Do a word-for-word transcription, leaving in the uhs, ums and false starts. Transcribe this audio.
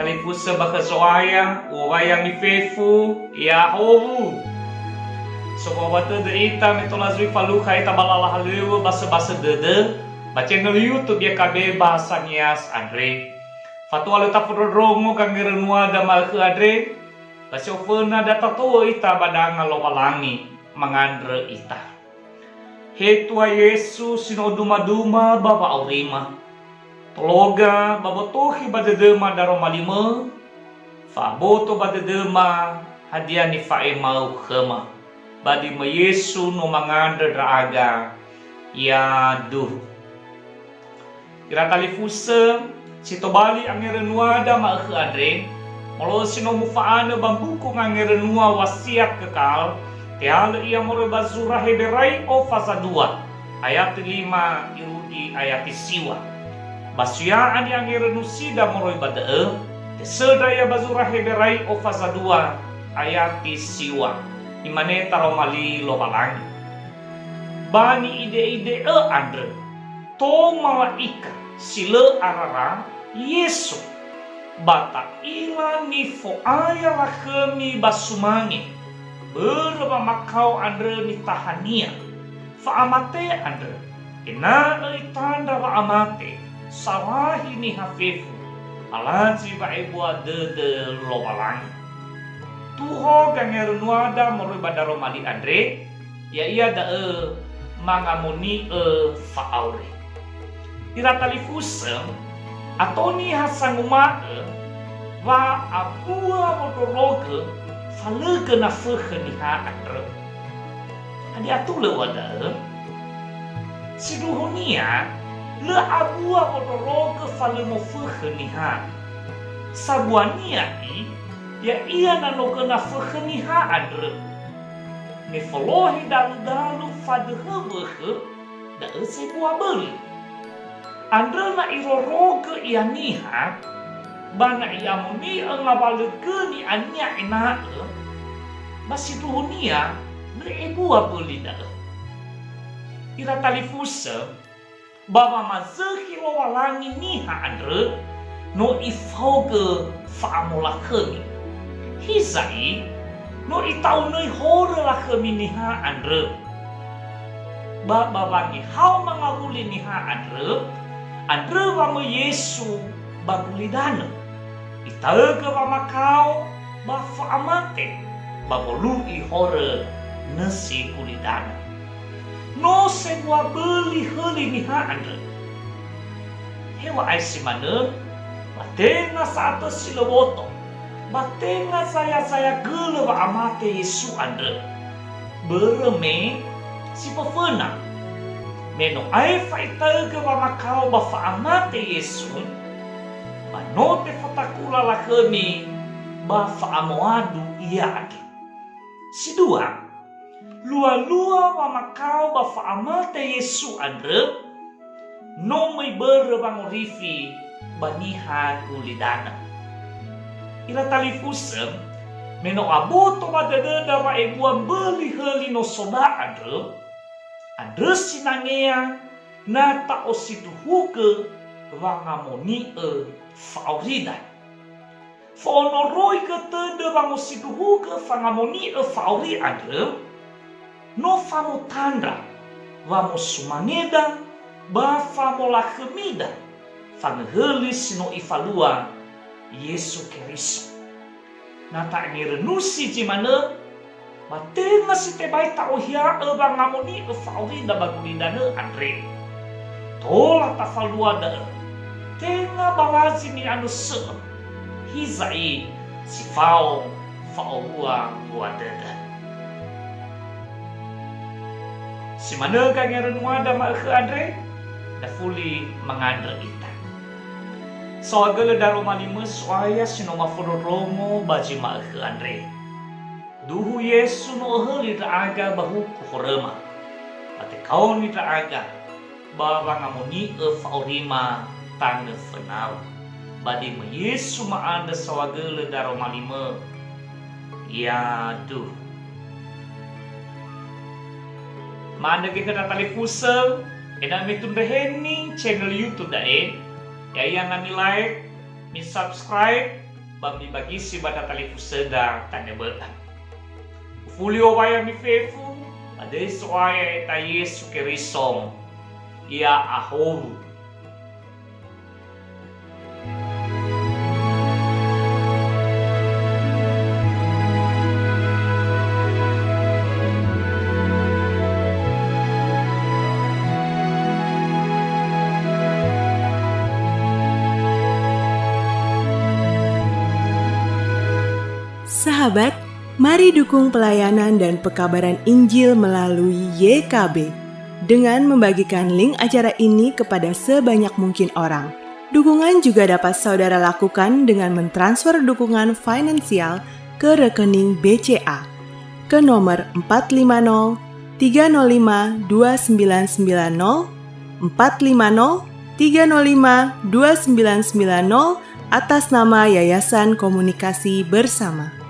Talifusö ba khö Zo'aya, u'owai ami fefu, ya'ahowu. Sowawa tödö ita me tola zui falukha ita ba lala halöŵö basöbasö dödö, ba channel YouTube Y K B Bahasa Nias andre. Fatua lö tafondrondrongo gangerönuada ma'ökhö andre, ba si oföna da tato'ö ita ba danga Lowalangi, mangandrö ita. He Tua Yesu si no oduma-duma ba wa'aurima. Tologa ba botokhi ba dödöma daroma limö, fa'aboto ba dödöma hadia nifa'ema'ö khöma. Ba döi-Mö Yesu no mangandrö ndra'aga. Yaduhu. Ira talifusö, si tobali angerönuada ma'ökhö andre, molo'ö si no mufa'anö ba mbuku ngangerönua Wasiat Kekal, tehalö ia moroi ba zura Heberai'o faza dua, ayati lima irugi ayati siwa. Ba suya'a ni'angerönusida moroi ba da'ö, tesöndra ia ba zura Heberai'o faza dua, ayati siwa. Imane taroma li Lowalangi. Ba ni'ide'ide'ö andrö, tou mala'ika si lö arara Yesu, ba ta'ila nifo'aya lakhömi ba sumange, börö wamakao andrö nitahania, fa'amate andrö, ena'ö itandra wa'amate, sarahi niha fefu, alazi wa'ebua dödö Lowalangi. Tuho gangerönuada moroi ba daroma li andre, ya'ia da'ö mangamoni'ö fa'auri. Ira talifusö, ato niha sanguma'ö wa abua wondrorogö falö göna fökhö niha andrö. Hadia atulö ua da'ö? Sindruhunia, lö abua wondrorogö falö mofökhö niha. Sabuania i, ya'ia na no göna fökhö niha andrö. Me folohe dalu-dalu fadöhö wökhö, da'ö sebua böli. Andrö na irorogö ia niha, ba na i'amoni'ö ngawalö gö ni'ania ena'ö, ba sindruhunia lö ebua böli da'ö. Ira talifusö, ba wamazökhi Lowalangi niha andrö, no ifaogö fa'amolakhömi. Hiza'i, no ita'unöi horö lakhömi niha andrö. Ba, ba wangehao mangawuli niha andrö, andrö wa möi Yesu ba gulidanö. Itaögö wamakao ba fa'amate, ba wolu'i horö nösi gulidanö. No sebua böli höli niha andrö. Heŵa'ae si manö, ba tenga sa'atö si lö boto, ba tenga zaya-zaya gölö wa'amate Yesu andrö. Börö me si föföna, me no aefa itaögö wamakao ba fa'amate Yesu, ba no tefatakula lakhömi ba fa'amoadu Ia andrö. Si dua, lua-lua wamakao ba fa'amate Yesu andrö, no möi börö wangorifi ba niha gulidanö. Ira talifusö, me no aboto ba dödöda wa'ebua mböli höli nosoda andrö, andrö sinangea na ta'osindruhugö wangamoni'ö fa'aurida. Fa'onoroigö tödö wangosindruhugö fangamoni'ö fa'auri andrö, no famotandra wamosumangeda ba famolakhömida fangöhöli si no Ifalua Yesu Keriso. Na ta'angerönusi zi manö, ba tenga si tebai ta'ohia'ö wangamoni'ö fa'aurida ba gulidanö andre. Tola tafalua da'ö, tenga ba lazi ni'anösö'ö, hiza'i si fao fa'owua-wua dödö. Si manö gangerönuada ma'ökhö andre, dafuli mangandrö ita. Saohagölö daroma limö So'aya si no mafondrondrongo ba zi ma'ökhö andre. Duhu Yesu no öhöli ndra'aga ba huku horöma, ba tekaoni ndra'aga ba wangamoni'ö fa'aurima tanö fönau. Ba döi-Mö Yesu ma'andrö saohagölö daroma limö. Yaduhu. Ma'andrö göi khöda talifusö, ena'ö mitundreheni channel YouTube da'e, ya'ia na mi-like, mi-subscribe, ba mibagisi ba talifusöda tanö bö'ö. Ufuli owaya mifefu, ba döi So'aya ya'ita Yesu Keriso, Ia ahowu. Sahabat, mari dukung pelayanan dan pekabaran Injil melalui Y K B dengan membagikan link acara ini kepada sebanyak mungkin orang. Dukungan juga dapat saudara lakukan dengan mentransfer dukungan finansial ke rekening B C A ke nomor empat lima nol tiga nol lima dua sembilan sembilan nol, empat lima nol tiga nol lima dua sembilan sembilan nol, atas nama Yayasan Komunikasi Bersama.